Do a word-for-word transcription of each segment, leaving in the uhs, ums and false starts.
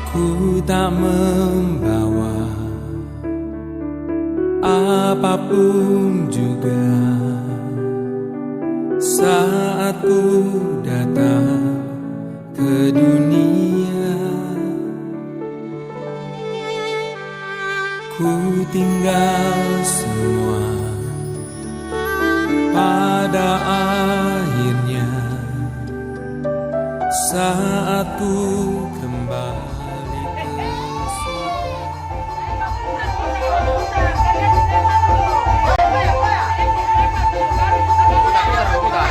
Ku tak membawa apapun juga saat ku datang ke dunia. Ku tinggal semua pada akhirnya saat ku kembali ke surga.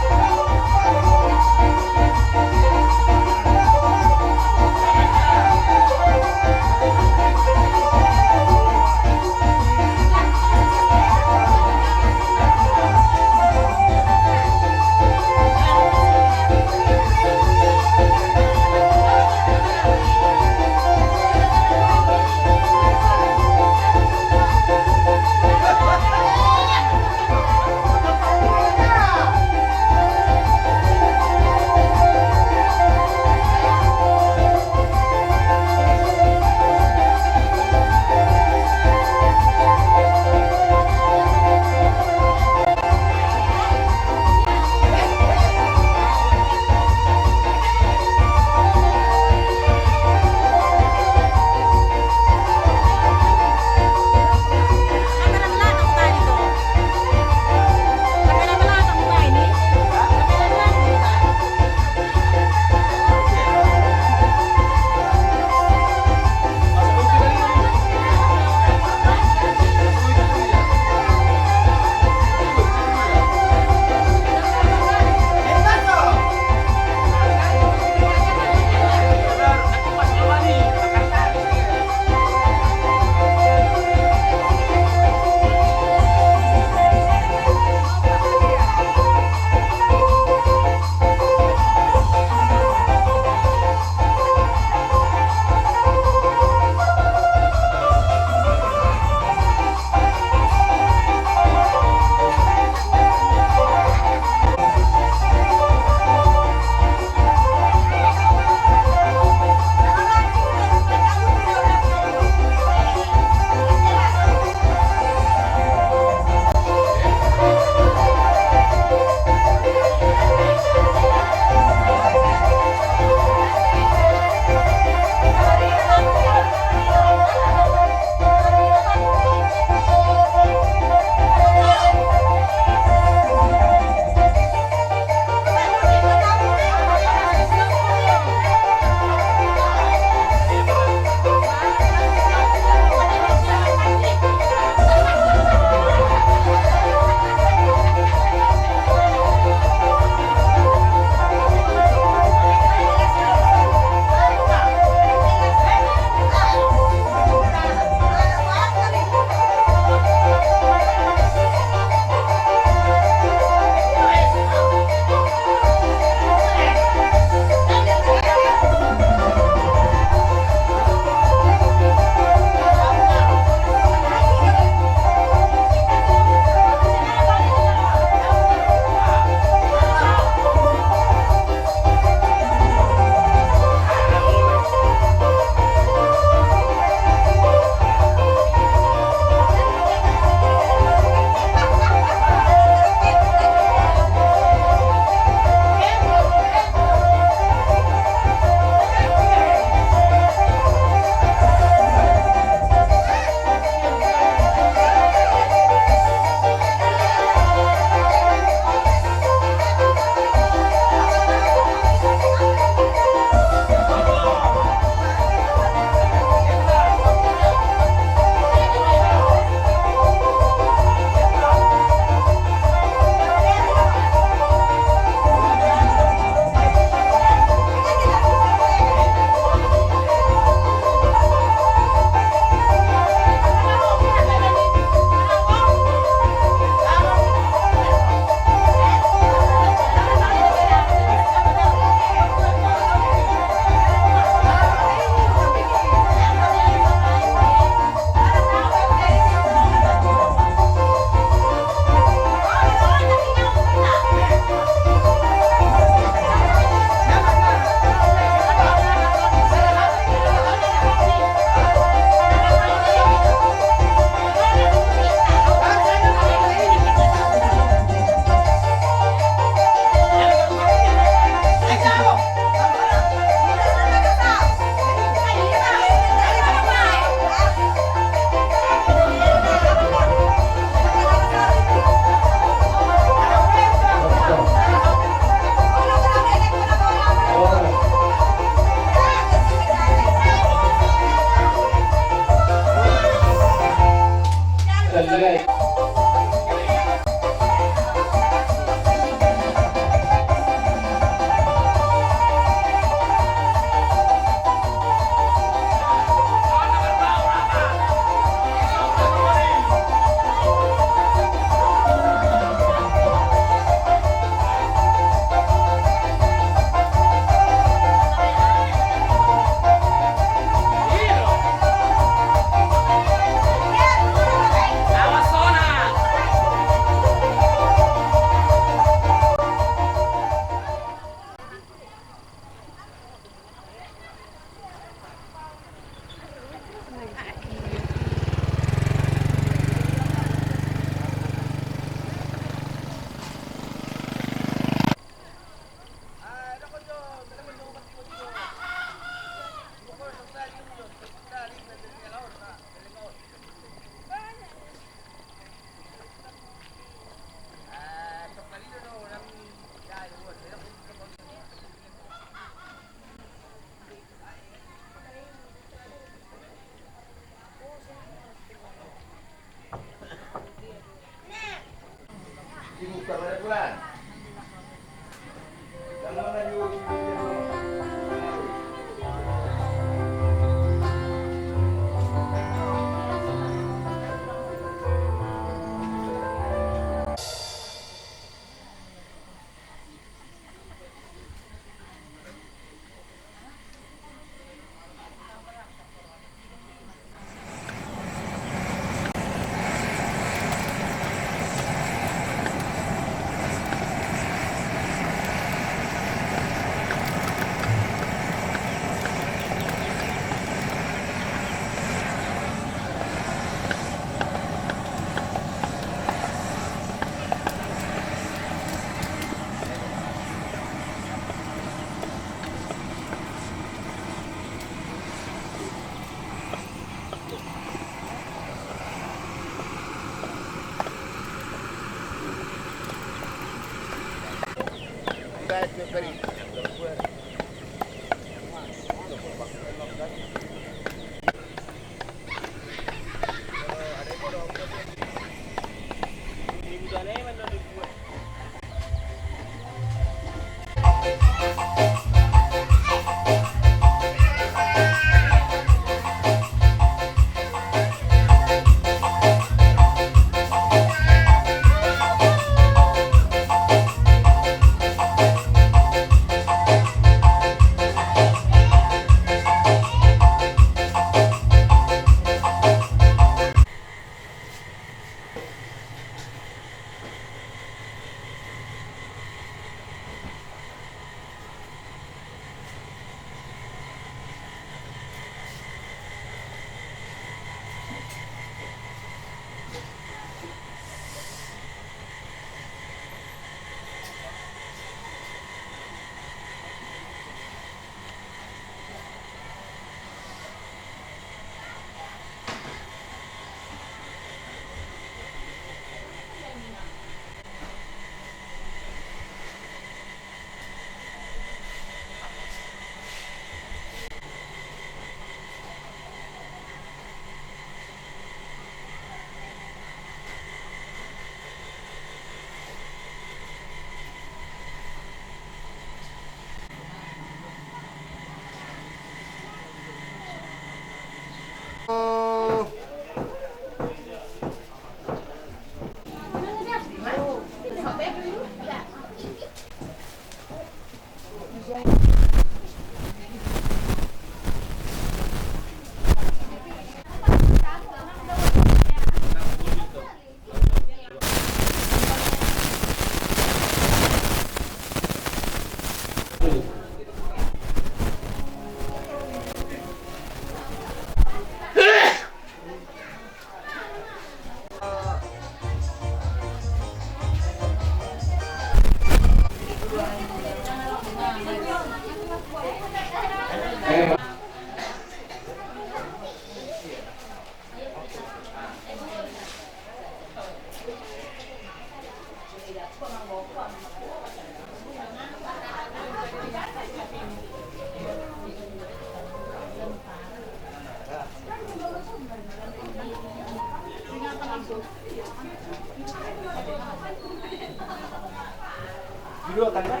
Video kan, Pak?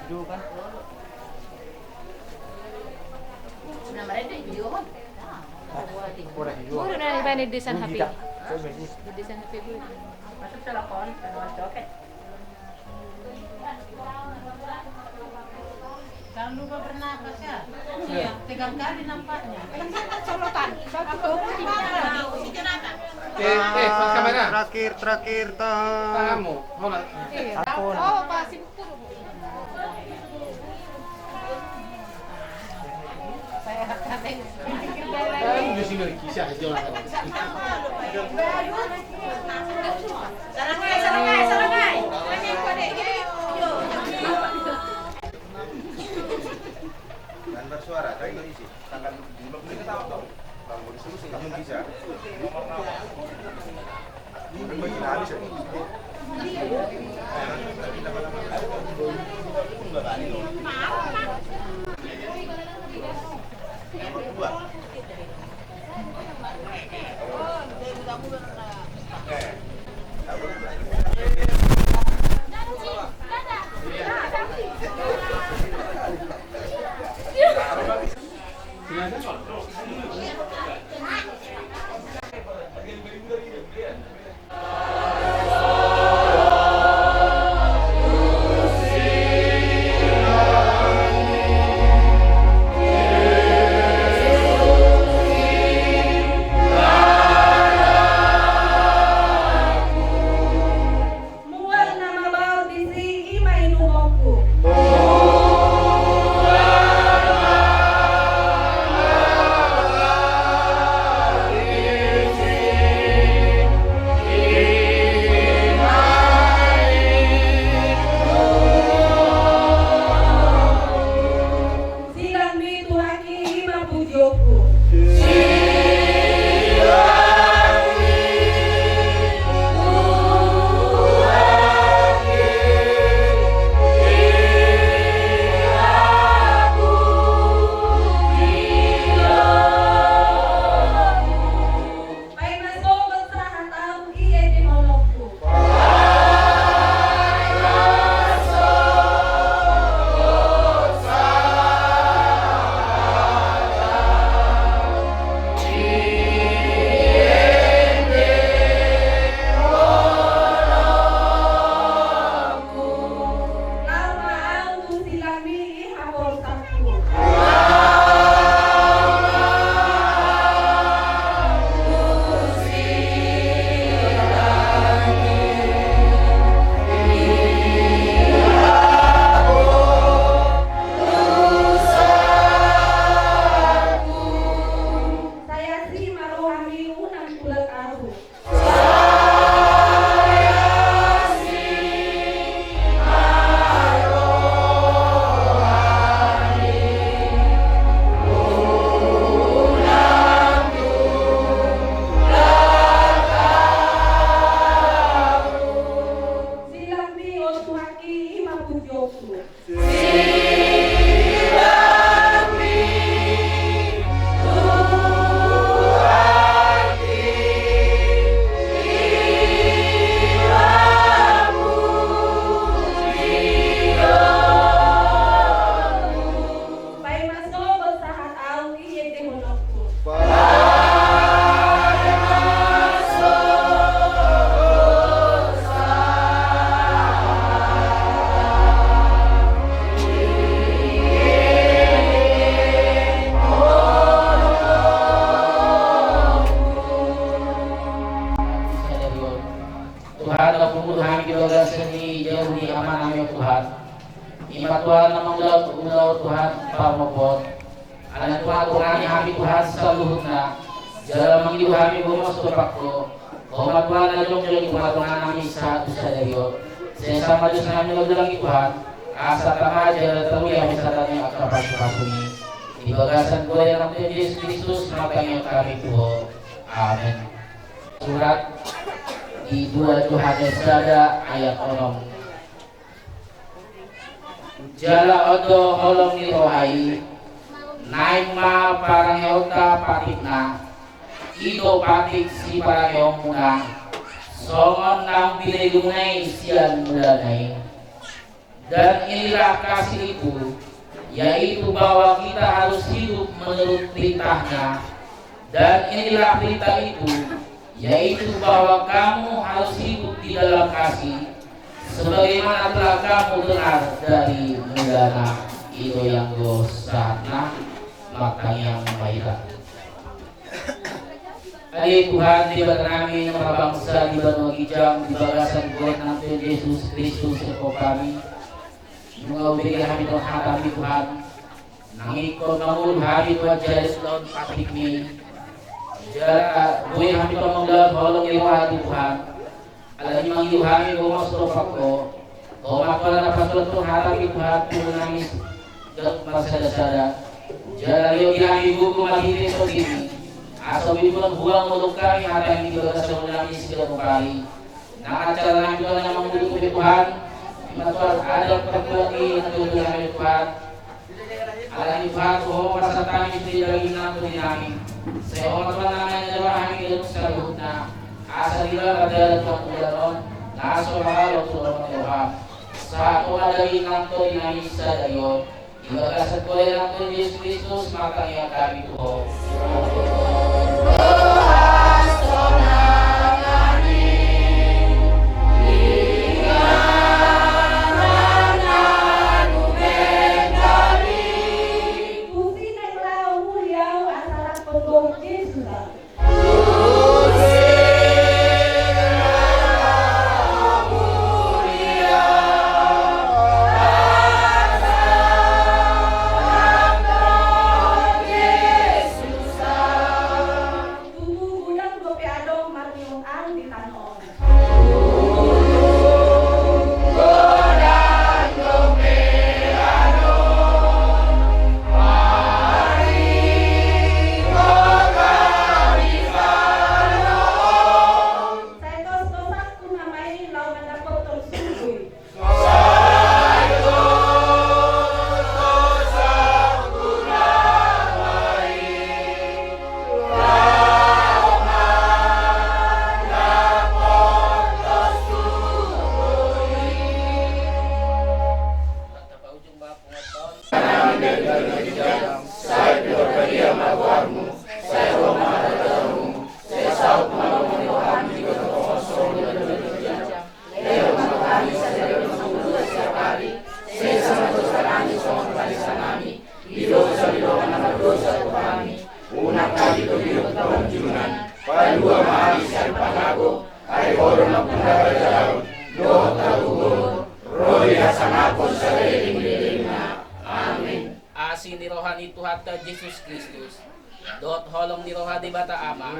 Video kan? Sudah merendek video kan? Udah, udah, udah, di desain H P. Di desain H P gue. Masuk telepon, telepon joget. Jangan lupa bernapas ya. Iya. Tegang kali nampaknya. Solotan, satu, dua, tiga. Eh, eh, pas kamera. Terakhir, terakhir, tang. Tanganmu, hola. Iya. Ampun. Oh, pas itu. Mual na mabaor disi i ma inumonku. Silangmi tu haki i ma pujionku. Paima sogot sahat ahu i endehononku. Laho ma ahu tu silangmi i haporusangku. Sai asi ma rohami, unang tulat ahu. Silangmi on tu haki i ma pujionku. Paima sogot sahat ahu i endehononku. Tuhan, na pungu hami di bagasan ni jabu ni Amanami, Tuhan. I ma Tuhan na mangulahon ulaon, Tuhan, pamompon. Alani i Tuhan, dongani hami Tuhan saluhutna. Jala mangido hami gomos tu Ho. Ho ma Tuhan na jongjong di tongatonganami sahat tu sadari on. Sesa ma dosanami na ulang i Tuhan. Asa tama jala taruli hami sahat tu angka pasupasumi. Di bagasan goar ni Anakmi Tuhan Jesus Kristus, martangiang hami tu Ho. Amen. Surat di dua Johannes sada ayat onom. Jala on do holong ni roha i, naeng ma parangeonta patikna, i do patik siparangeonmuna, songon naung pinailumuna i sian mulana i. Dan inilah kasih itu, yaitu bahwa kita harus hidup menurut perintahnya. Dan inilah perintah itu, yaitu bahwa kamu harus hidup di dalam kasih, sebagaimana telah kamu dengar dari mulana. I do i anggo sahatna. Martangiang ma hita. Ale Tuhan, Debatanami na marbangsa di banua ginjang, di bagasan goar ni Anakmi Tuhan Jesus Kristus, sian Ho hami. Nunga hubege hami Tuhan hatam i Tuhan. Nang ingkon mangolu hami Tuhan jala ulaon patikmi. Jala boi hami Tuhan mangulahon holong ni roha i Tuhan. Alani i mangido hami gomos tu Ho. Ho ma Tuhan na pasahathon hatam i Tuhan tu ngolunami ganup marsadasada. Jala lehon di hami gogo marhite tondim i. Asa boi Tuhan huangolhon hami hatam i di bagasan ngolunami siganup ari. Nang acara nami Tuhan na mangudut i Tuhan, i ma Tuhan adat parbuat ni na tutu nami Tuhan. Alani i Tuhan, tu Ho ma pasahat hami sude daging nang tondi nami. Sai Ho ma Tuhan na manjaga hami ganup saluhutna. Asa dila ma jala Tuhan ulaon on, na so mangalo tu holong ni roham. Sahat ma daging nang tondi nami sadari on, di bagasan Tondi nami Jesus Kristus, martangiang hami tu Ho. Tutu godang dope adong marniung an di tano on. Sai tos do sangkun ama i laho mandapothon sungkun i. Sesa ma dosa nami songon panesanami di dosa ni dongan na mardosa tu hami. Unang hami togihon tu pangunjunan, palua ma hami sian pangago. Ai Ho do nampuna harajaon dohot hagogoon, ro di hasangapon saleleng ni lelengna. Amen. Asi ni roha ni Tuhanta Jesus Kristus, dohot holong ni roha Debata Ama,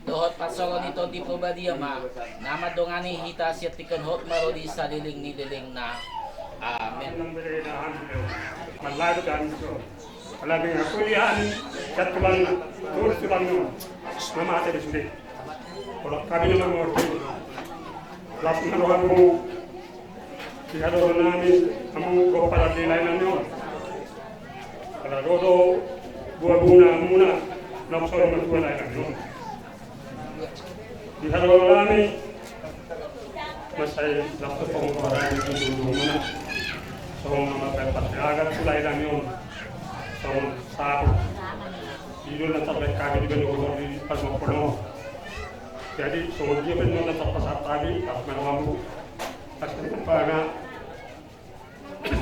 dohot parsaoran ni Tondi Parbadia ma na mandongani hita sian tingki on hot ma ro di saleleng ni lelengna. Amen. Mallado dan so. Apalagi aku lihat sian tulangna, tulis tulangna, mama ada di sini. Kalau kami nama ngerti, langsung rohamu. Di hadoronami hamu pomparan ni lae nami on. Ala do do buabuna hamuna, na so matua lae nami on. Di hadoronami mansai langsung pomparan ni hadoronamuna. Songon na mambaen parsiagaan tu lae nami on. Songon sapu. Di do na sampe kami di bendo di parmokkono. Jadi songon dia pe na sampe saat tadi, pas malam mampu. Pas malam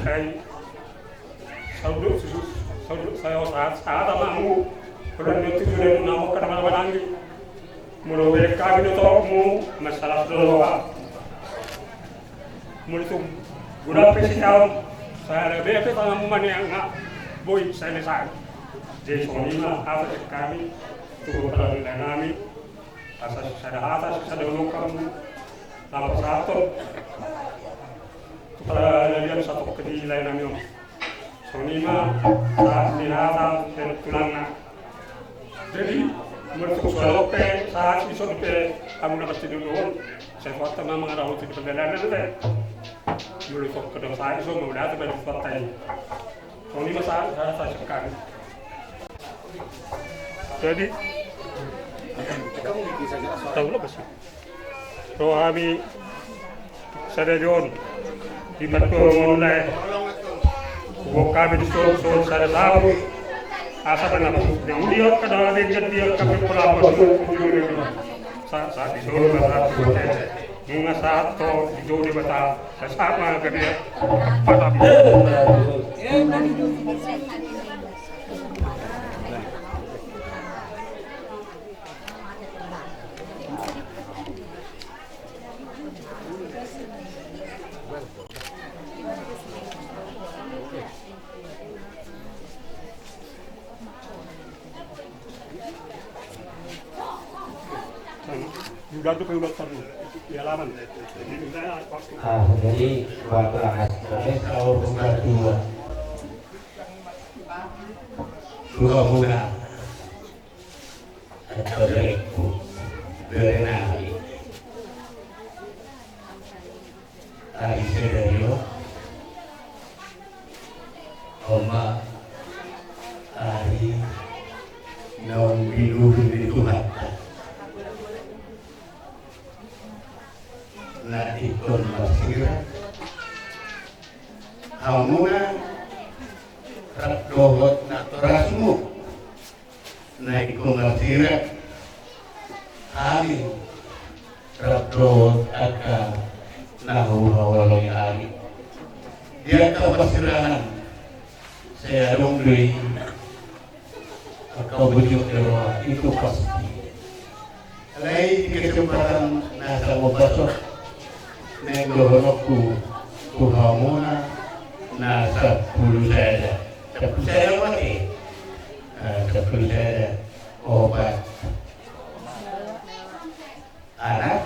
Ai sauduk, sauduk, sahat, sahat ma hamu. Olo na tutu den na mokka na manamanangi. Molo be kami do tomu masalah do loa. Molo tung godang pe sitaon, sada be pe tanganmu maniang nga boi sai na sai. Jadi songon i ma hata sian hami tu pomparan ni lae nami. Asa sada hata sada ungkap. Laho pasahathon tu paradalan satongkin ni lae nami on. Songon i ma sahat ni hata sian tulangna. Jadi molo tung so adong pe sahat ison pe hamu na marsidohot on, sai huhata ma mangarahoti di pardalanan pe. Molo tung adong sahat ison ma mauliate ma di Tuhanta i. Songon i ma sahat, sahat, sahat sian hami. Jadi tahu lah pasti. Ro hami sadari on di partuaon lae. Huboan hami dison songon sada sapu. Asa pe na uli on kada denggan di angka pe pola on. Sa sa di solo basa tu nunga sahat tu di jolo basa. Sasama gabe. Ah, jadi waktu anak sekolah, kalau buka dua. Dua bulan. Atau berikut. Berenang. Ari sadari on, on ma ari naung binuhur ni Tuhanta. Na ingkon marsirang, Rap dohot natorasmu na ingkon marsirat, hami rap dohot angka na huhaholongi hami di angka parsirahan. Sai adong do i angka bujur ni roha, itu pasti. Alai di kesempatan na samopason, naeng dohononku tu hamuna na sampulu sada. Sampulu sada mate. Ah, sampulu sada. Opat anak,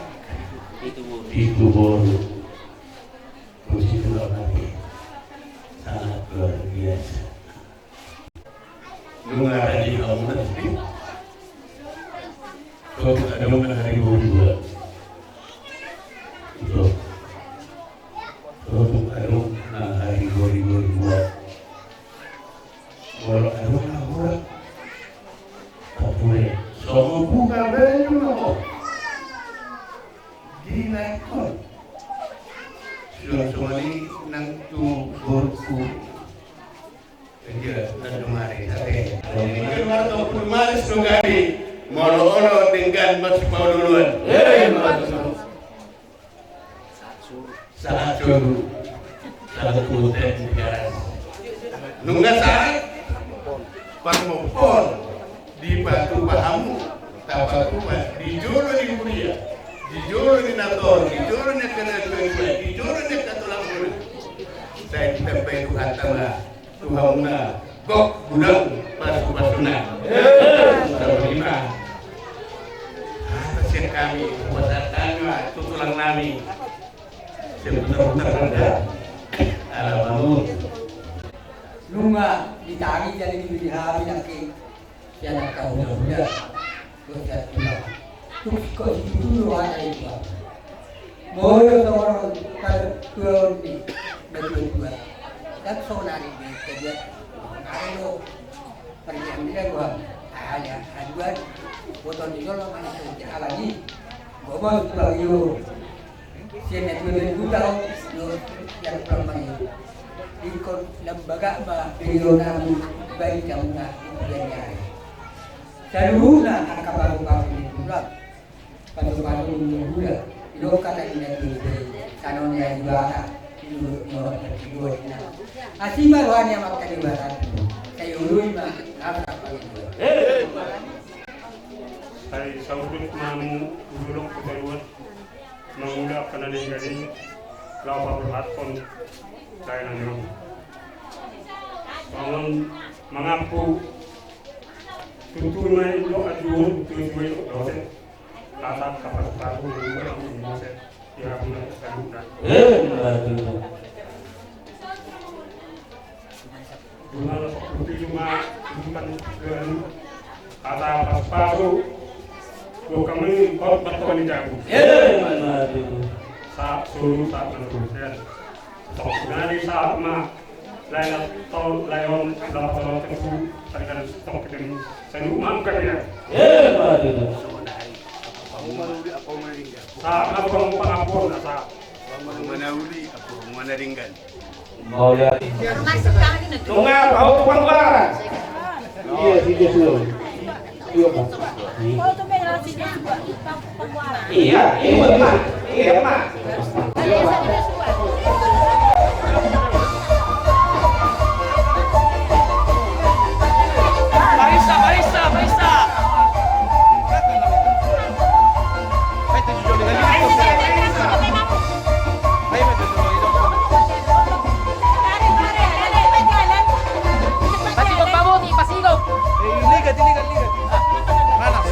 pitu boru. Puji Tuhan, mate. Sangat luar biasa. Nunga radi hamu na sude. Sotung adong na hari dua ribu dua. Itu. Sotung adong na hari dua ribu dua. Molo adong na hura. Papure. Songon buka baju na ho. Di naikon. Sudah songoni nang tu borku. Iya, nandung ari, tapi. Iya, marto pun maris tu gadi. Molo olo denggan mas paululuan. Eh, mas. Sahat solu. Sahat solu ten garas. Nunga sahat. Parmompon. Dipatupa hamu. Tapatupa. Di jolo ni huria. Di jolo ni nator. Di jolo ni angka na tua-tua. Di jolo ni angka tulang muna. Sai ditambai Tuhanta ma. Tu hamuna, gok godang pasupasuna. Sabar lima. Hata sian hami, pasahat hami ma tu tulang nami. Seputar-putar anda. Ala mamur. Nunga ditagi jadi diberi hami nangkin. Sian angka hula-hula, dohot sian tulang. Tung singkop situtu do hata i, Tulang. Molo songon on partuaon ni natua-tua. Ndang sonari be tabuat. Sonari do. Parlian-lian do hami. Aha, haduan. Botoon ni jolo manang songon i, alani. Gomos, Tulang, i do. Sian natua-tua ni huta on, dohot sian tulang mangihut. Ingkon lam bagak ma bere on ahu baen hamuna di bulan ni ari. Saluhutna angka pasu-pasu ni tulang, pasu-pasu ni hula, didok hata ni natua-tua i, tano ni Debata, di luhut ni horta ni Debata. Asi ma roha ni Amanta Debata, sai oloi ma angka pangidoan. Sai saudut ma hamu tu dolok tu toruan. Mangula angka na denggan i, laho paborhathon dainang i. Songon mangampu tutu ma i dohot aduhon, tutu ma i dohot dosen. Hata pasu-pasu ni dosen. Di hamuna saluhutna. Eh, benar. Jumlah sampulu pitu ma, jumlah galu, hata pasu-pasu, bukan mengikot bertoni jago. Eh, mana itu? Sahat solu, sahat manang solu. Sahat solu, sahat ma, lain tol, lain on, lapan tol, tepu, tarikan stok, kita ni, saya lupa bukan ya. Eh, mana itu? Sahat ma tu pangampun, sahat. Manauli, ampun, mana denggan. Nunga, au panggaran. Iya, tiga puluh. Iya, Pak. Iya, iya, Pak. Iya, Pak. Barista, barista, barista. Pasigop, Pak Boti, pasigop. Eh, ligat, ligat, ligat. Panas.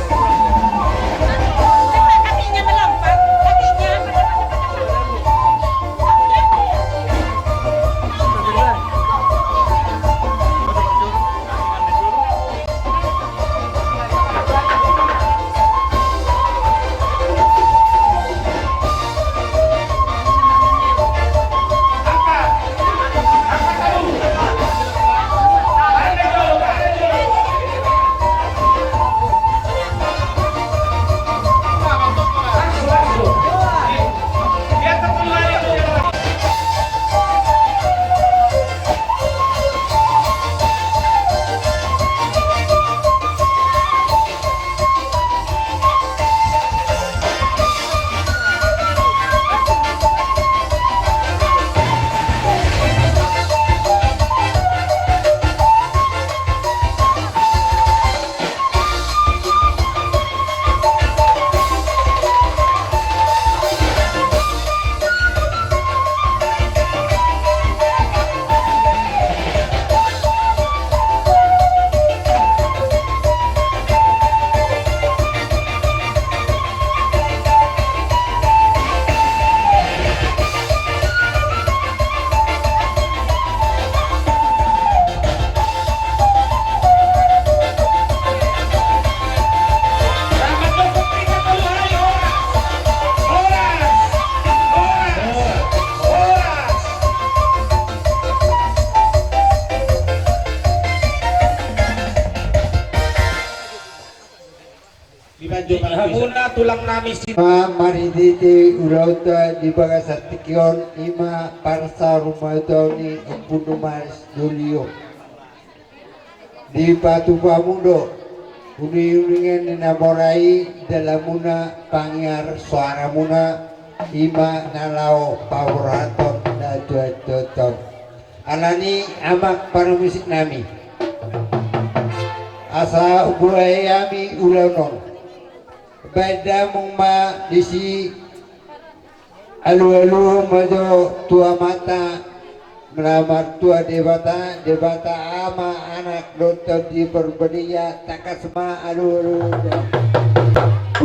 Hamuna tulang nami si. Ma marhitehite ulaonta di bagasan tingki on, i ma parsarumatuaon ni Ompu Dumaris Dolio. Dipatupa hamu do uninguningan ni na mora i dalanmuna, pangiar soaramuna, i ma na laho paborhathon na tuatua on. Alani i, amang parmusik nami, asa hubuhai hami ulaon on, baen damang ma disi. Alualuhon ma jo tu Amanta na martua Debata, Debata Ama, Anak dohot Tondi Porbadia, tangkas ma alualuhon.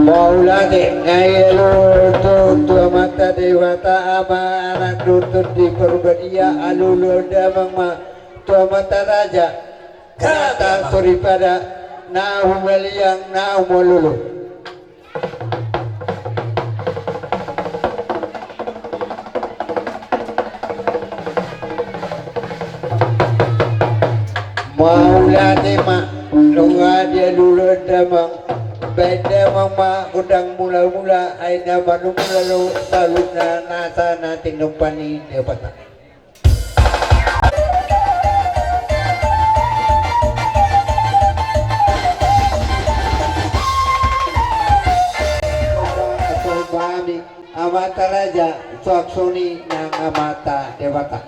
Mauliate. Nunga dialualuhon tu Amanta Debata Ama, Anak dohot Tondi Porbadia, alualuhon damang ma tu amanta raja, hata soripada na humaliang na humololo. Mauliate ma. Nunga dialualuhon damang, baen damang ma gondang mulamula, ai na manumula do saluhutna nasa na tinompa ni Debata. Amanta raja, suang songon i nang amanta Debata.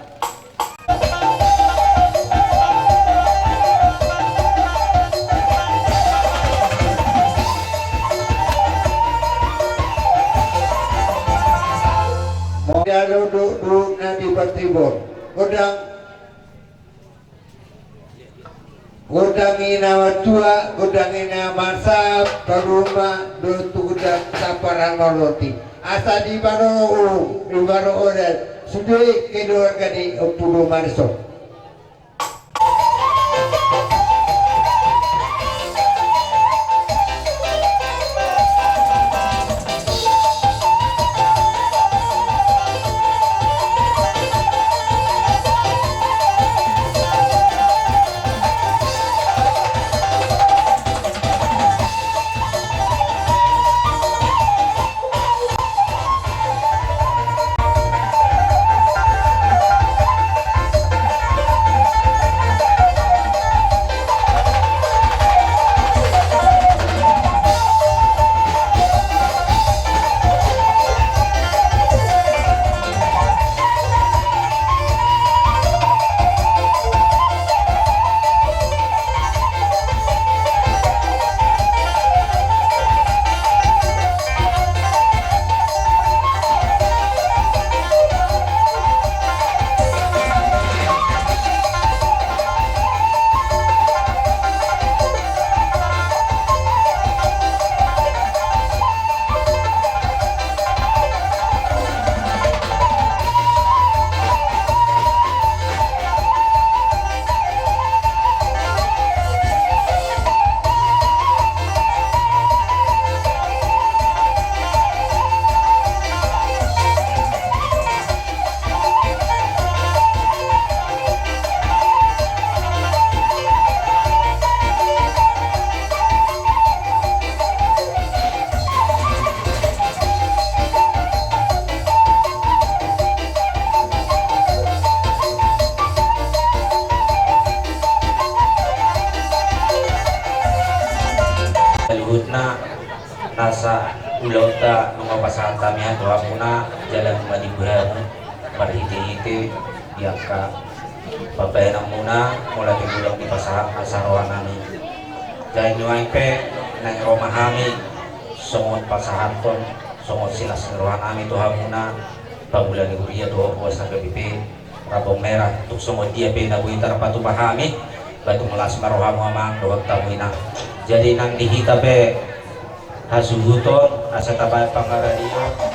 Mauliate do, do na di partibor. Godang. Godang ni na martua, godang ni na marsahap, paruma dohot tu godang samparan na roti. Asa dibahen uhum, dibahen odas sude keluarga ni Ompu Dumaris on. Saluhutna nasa ulaonta nunga pasahat hami tu hamuna, jala nunga dibuhai hamu marhitehite di angka pambahenanmuna, mauliate godang dipasahat nasa rohanami. Jadi nuaeng pe naeng ro ma hami songon pasahathon, songon silas ni rohanami tu hamuna, pangula ni huria dohot ruas na gabe pe, Rampung Merah, tung songon dia pe na boi tarpatupa hami, ba tung las ma rohamu amang dohot hamu inang. Jadi nang di hita pe hasuhuton, asa tabaen pangaradion.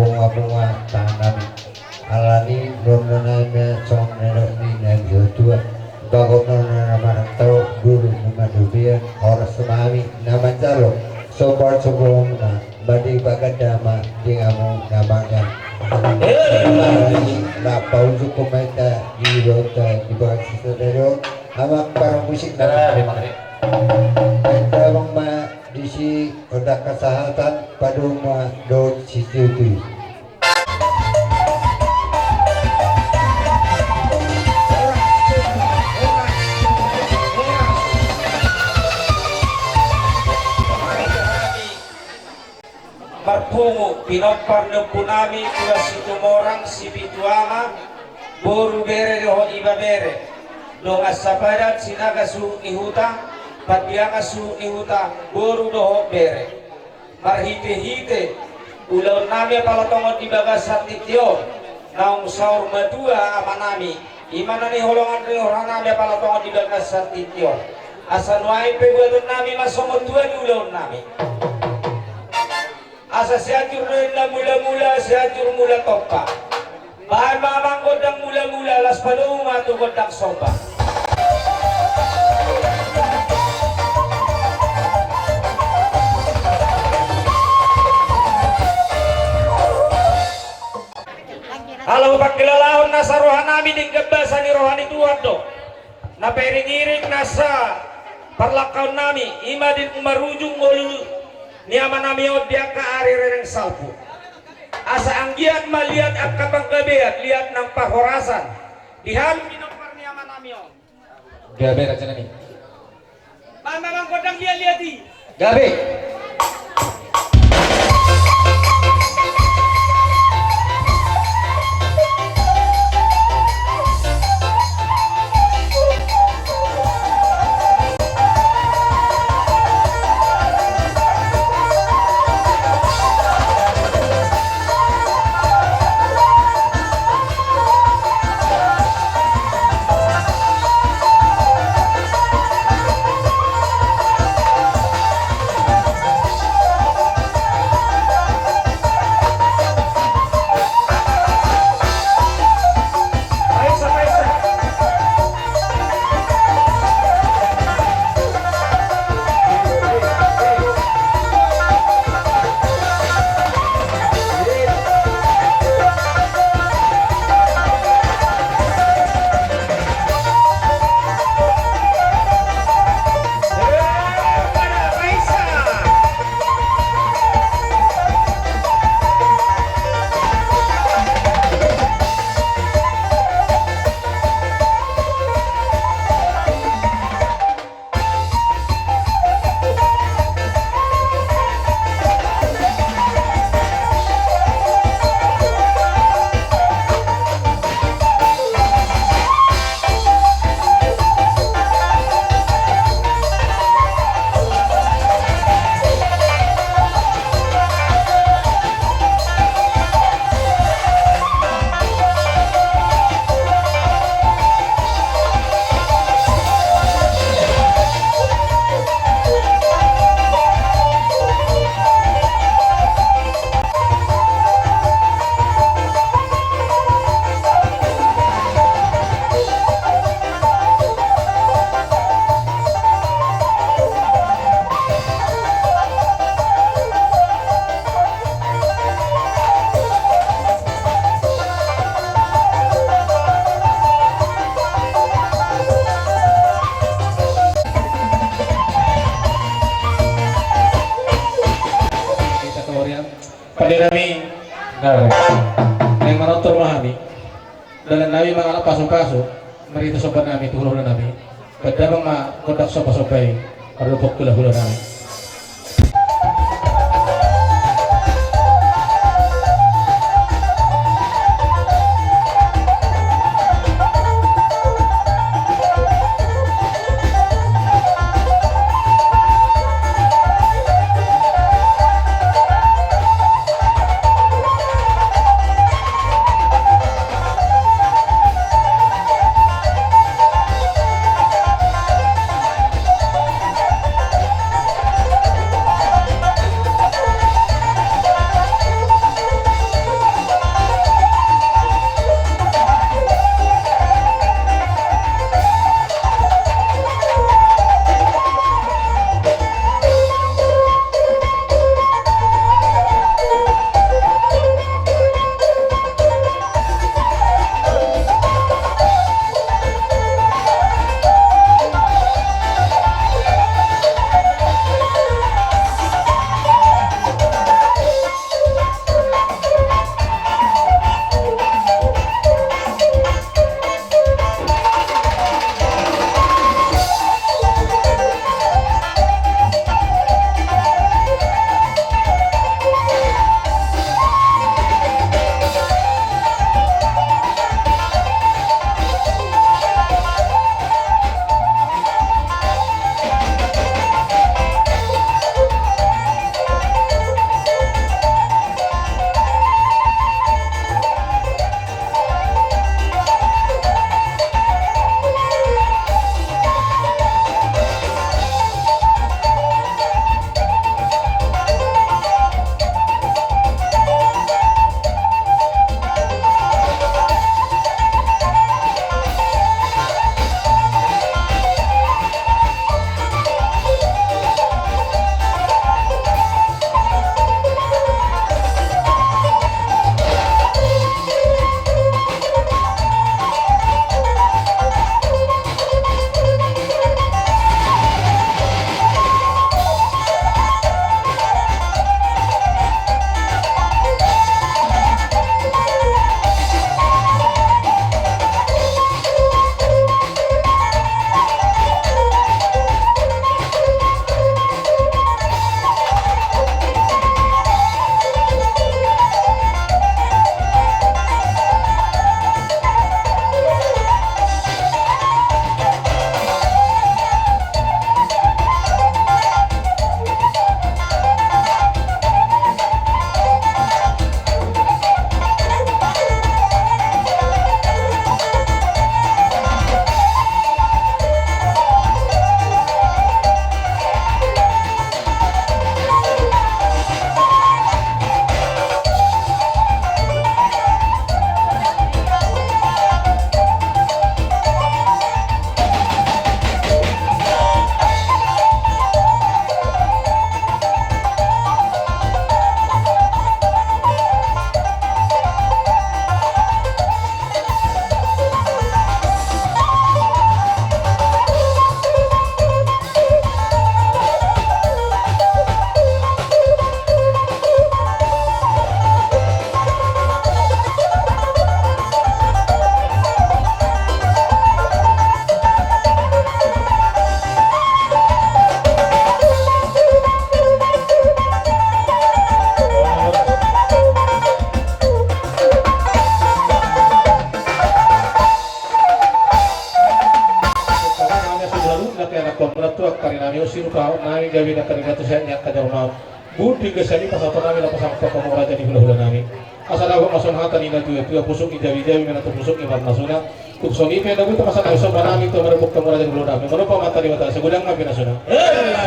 Bunga-bunga tangan nami. Alani nurna nami songon nidok ni na tua. Bagot nurna na marantau, duru nurna dobian, horas ma hami na manjalo. Sobar sobar muna, badi baganda ma di hamu na marga. Alani na paujung komenta di rota di bagasi sadari on, amang para musik na. Enta bang ma disi. Gondang hasahatan, padomu ma dohot situtu. Marpungu, pinompar ni ompunami, Tuan Situmorang, Sipitu Ama, boru, bere dohot ibebere, dongan sapadan, sinaga suhut ni huta, pandiangan suhut ni huta, boru dohot bere. Marhitehite ulaonnami apala tongon di bagasan tingki on, naung saur matua amanami, i ma na niholongan ni rohanami apala tongon di bagasan tingki on. Asa nuaeng pe buatonnami ma songon tua ni ulaonnami. Asa Sianjur do ninna mulamula, Sianjur mula tompa. Bahen ma amang gondang mulamula, laos padomu ma tu gondang somba. Ala hupangkilalahon nasa rohanami, denggan basa ni roha ni Tuhan do na pairing-iring nasa parlangkaonnami, i ma dung marujung ngolu ni amanami on di angka ari rereng salpu. Asa anggiat ma liat angka panggabean, liat nang parhorasan di hami pinompar ni amanami on. Gabe rajanami. Mama mangkotang liat-liat i. Gabe. Pande nami. Naeng manortor ma hami. Dalan nami mangalap pasu-pasu, marhite somba nami tu hula-hula nami. Pandamang ma gondang somba-somba i, mardophon hula-hula nami. Sirupa nami gabe na tarida tu sehat ni angka jolma. Budi gesani pasahaton nami na pasahat tu hamu raja ni hulahula nami. Asa dapot ma songon hata ni na tuatua, pusuk ni jabijabi manang tu pusuk ni parnasuna. Tung songon i pe na buta pasahat nami somba nami tu marepuk hamu raja ni hulahula nami. Molo pamata di mata segudang nami nasuna.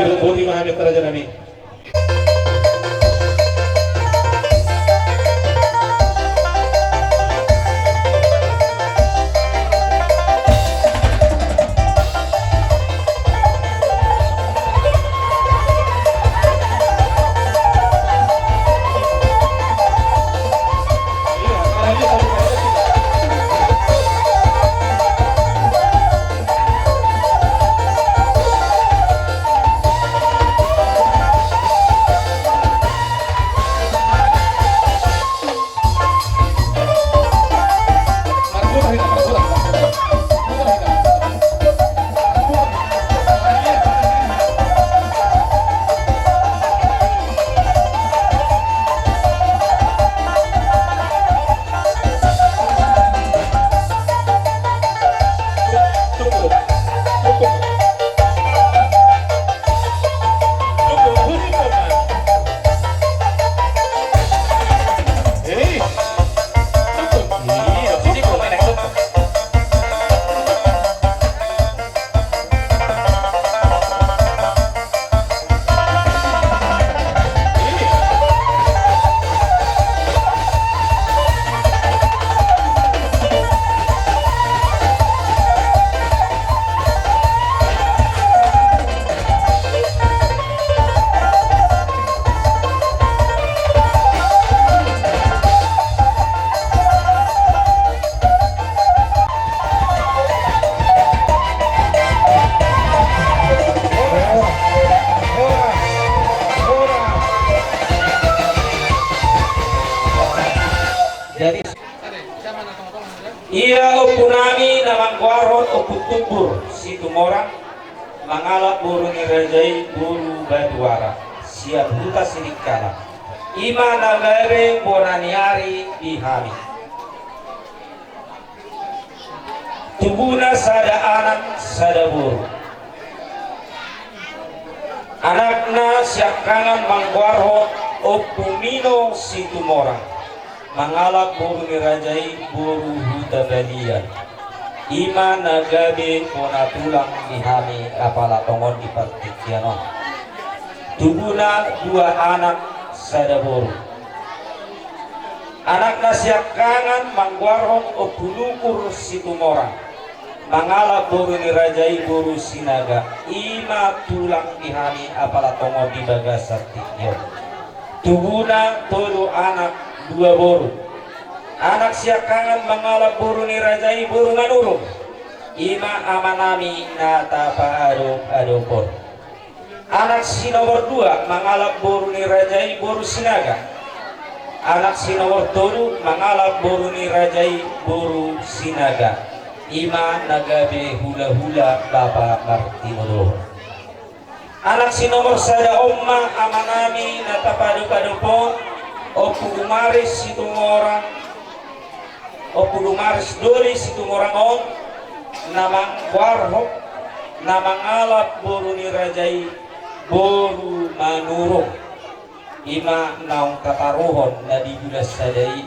Sirupa boti ma hami angka raja nami. Jadi, ia ompu nami na manggoarhon Ompu Tumbur Situmorang, mangalap boru ni raja i boru Batuara, sian huta Sirikala. I ma na gabe bona ni ari di hami. Tubuna sada anak sada boru. Anakna siangkangan manggoarhon Ompu Mino Situmorang, mangalap boru ni raja i boru Hutabalian. I ma na gabe bona tulang di hami apala tongon di partingkian on. Tubuna dua anak sada boru. Anakna siangkangan manggoarhon Ompu Lukur Situmorang, mangalap boru ni raja i boru Sinaga, i ma tulang di hami apala tongon di bagasan tingki on. Tubuna tolu anak dua boru. Anak siangkangan mangalap boru ni raja i boru Manurung, i ma amanami na tapaadop-adopon. Anak si nomor dua mangalap boru ni raja i boru Sinaga. Anak si nomor tolu mangalap boru ni raja i boru Sinaga. I ma na gabe hulahula Bapa Martinodo. Anak si nomor sada on ma amanami na tapaadop-adop on, Ompu Dumaris Situmorang. Ompu Dumaris Doli Situmorang on, na manggoarhon, na mangalap boru ni raja i boru Manurung. I ma naung tataruhon na di bulan sada i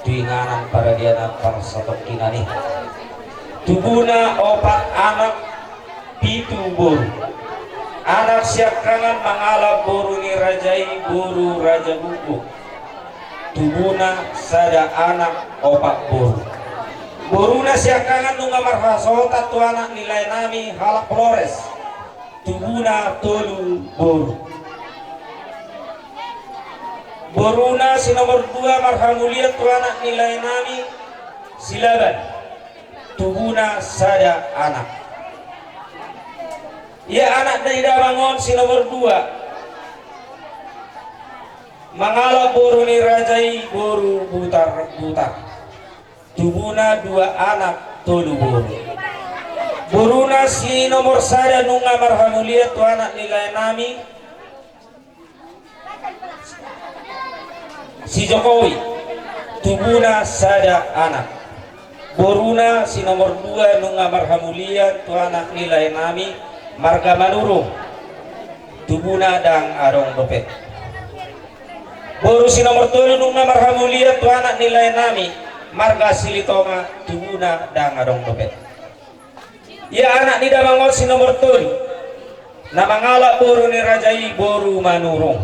tu inganan paradianan parsatongkinan i. Tubuna opat anak pitu boru. Anak siangkangan mangalap boru ni raja i boru Raja Buku. Tubuna sada anak opat boru. Boruna siangkangan nunga marhasohotan tu anak ni laenami halak Flores. Tubuna tolu boru. Boruna si nomor dua marhamulian tu anak ni laenami Silaban. Tubuna sada anak. Ia anak ni damang on si nomor dua mangalap boru ni raja i boru Butar-butar. Tubuna dua anak tolu boru. Boruna si nomor sada nunga marhamulian tu anak ni laenami si Jokowi, tubuna sada anak. Boruna si nomor dua nunga marhamulian tu anak ni laenami marga Manurung. tubuna ndang adong dope. Boru si nomor tolu nunga marhamulian tu anak ni lae nami, marga Silitonga, tubuna ndang adong dope. Ia anak ni damang on si nomor tolu, na mangalap boru ni raja i boru Manurung.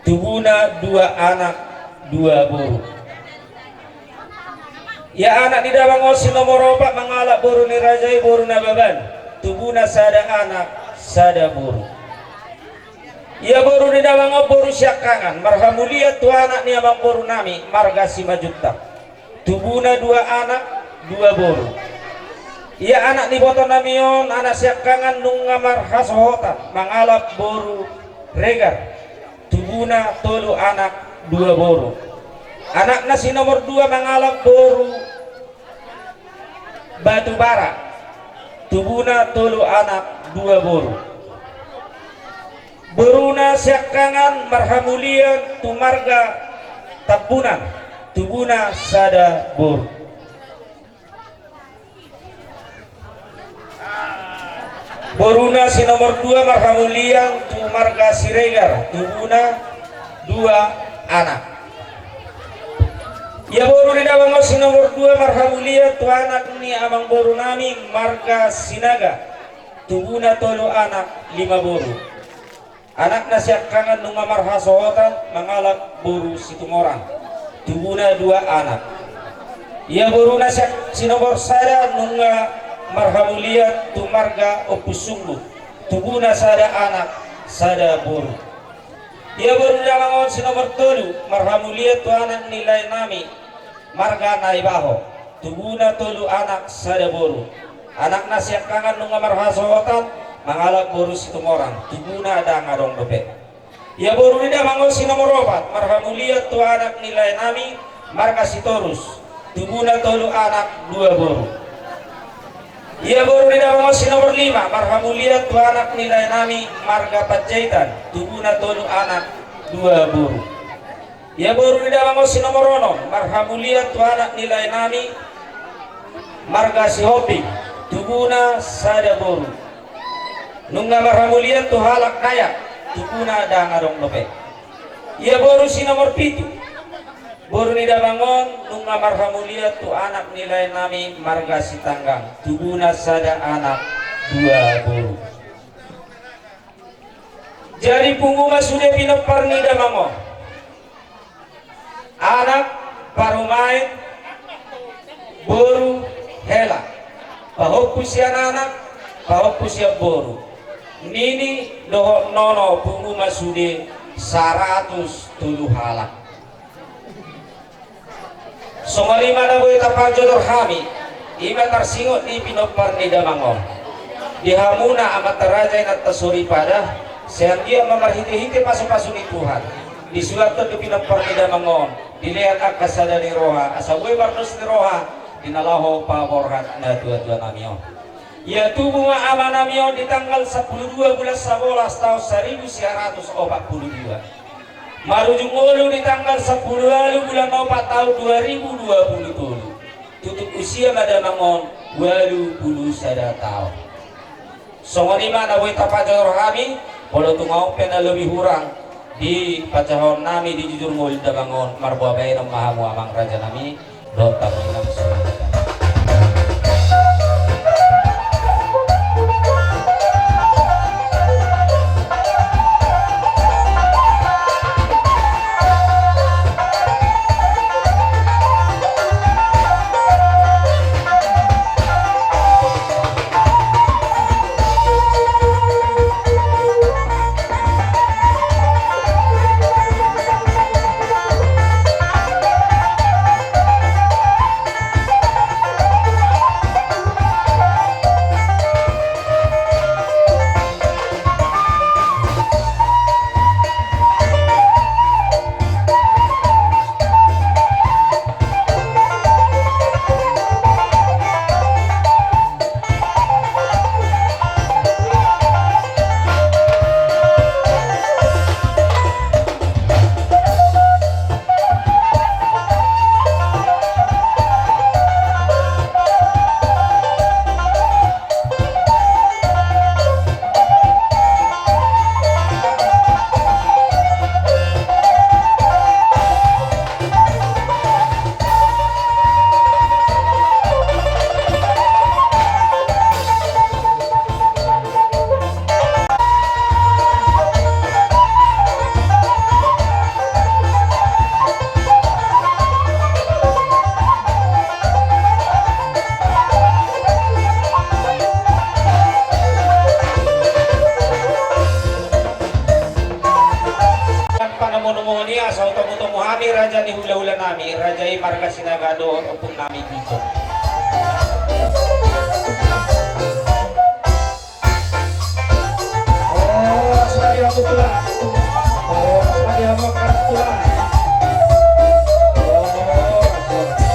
Tubuna dua anak, dua boru. Ia anak ni damang on si nomor opat mangalap boru ni raja i boru Nababan. Tubuna sada anak, sada boru. Ia boru ni damang on boru siangkangan, marhamulian tu anak ni amangboru nami, marga Simanjuntak. Tubuna dua anak, dua boru. Ia anak ni iboto nami on, anak siangkangan nunga marhasohotan, mangalap boru Regar. Tubuna tolu anak, dua boru. Anakna si nomor dua mangalap boru Batubara. Tubuna tolu anak, dua boru. Boruna siangkangan marhamulian tu marga Tambunan, tubuna sada boru. Boruna si nomor dua marhamulian tu marga Siregar, tubuna dua anak. Ia boru ni damang on si nomor dua marhamulian tu anak ni amangboru nami marga Sinaga, tubuna tolu anak, lima boru. Anakna siangkangan nunga marhasohotan mangalap boru Situmorang, tubuna dua anak. Ia boruna siak-, si nomor sada nunga marhamulian tu marga Ompu Sunggu, tubuna sada anak, sada boru. Ia boru ni damang on si nomor tolu marhamulian tu anak ni lae nami, marga Naibaho, tubuna tolu anak, sada boru. Anakna siangkangan nunga marhasohotan mangalap boru Situmorang, tubuna ndang adong dope. Ia boru ni damang on si nomor opat marhamulian tu anak ni lae nami, marga Sitorus, tubuna tolu anak, dua boru. Ia boru ni damang on si nomor lima marhamulian tu anak ni lae nami, marga Panjaitan, tubuna tolu anak, dua boru. Ia boru ni damang on si nomor onom marhamulian tu anak ni lae nami, marga Sihombing, tubuna sada boru. Nunga marhamulian tu halak Dayak, tubuna ndang adong dope. Ia boru si nomor pitu, boru ni damang on nunga marhamulian tu anak ni lae nami, marga Sitanggang, tubuna sada anak, dua boru. Jadi pungu ma sude pinompar ni damang on. Anak, parumaen, boru, hela, pahompu sian anak, pahompu sian boru, nini dohot nono, pungu ma sude saratus tolu halak. Songon i ma na boi tapajongjong hami, i ma tarsingot ni pinompar ni damang on. Di hamuna amanta raja, inanta soripada, sai anggiat ma marhitehite pasupasu ni Tuhan, disuanhon do pinompar ni damang on, dilehon angka sada ni roha, asa boi mardos ni roha di na laho paborhat natuatua nami on. Ia tubu ma ama nami on di tanggal sampulu dua bulan sabolas taon saribu sia ratus opat pulu dua. Marujung ngolu di tanggal sampulu ualu bulan opat taon dua ribu dua pulu tolu. Tutup usia ma damang on ualu pulu sada taon. Songon i ma na boi tapajongjong hami, molo tung adong pe na lobi hurang dipasahat nami di jujur ngolu damang on, marboa baenon ma hamu amang raja nami. Dohot tamu inang soripada. Marga Sinaga do ompung nami Ijon. Horas ma di hamu tulang. Horas ma di hamu angka tulang. Horas, horas.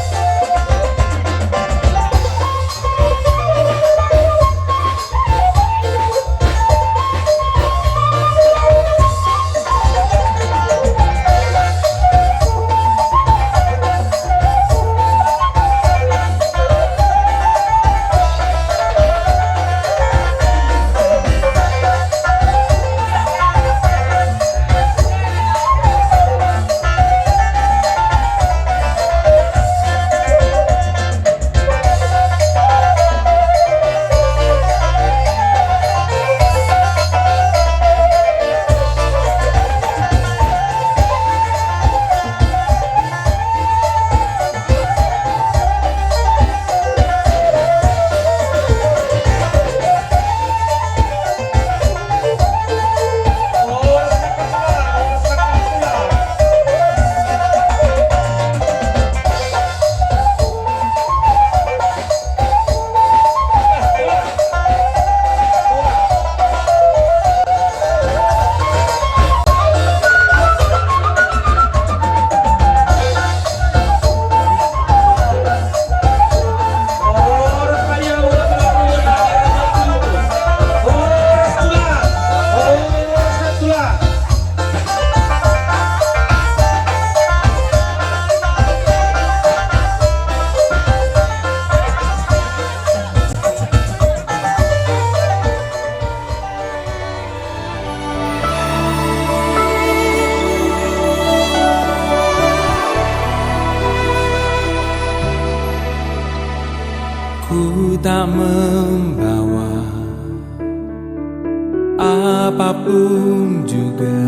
Ku tak membawa apapun juga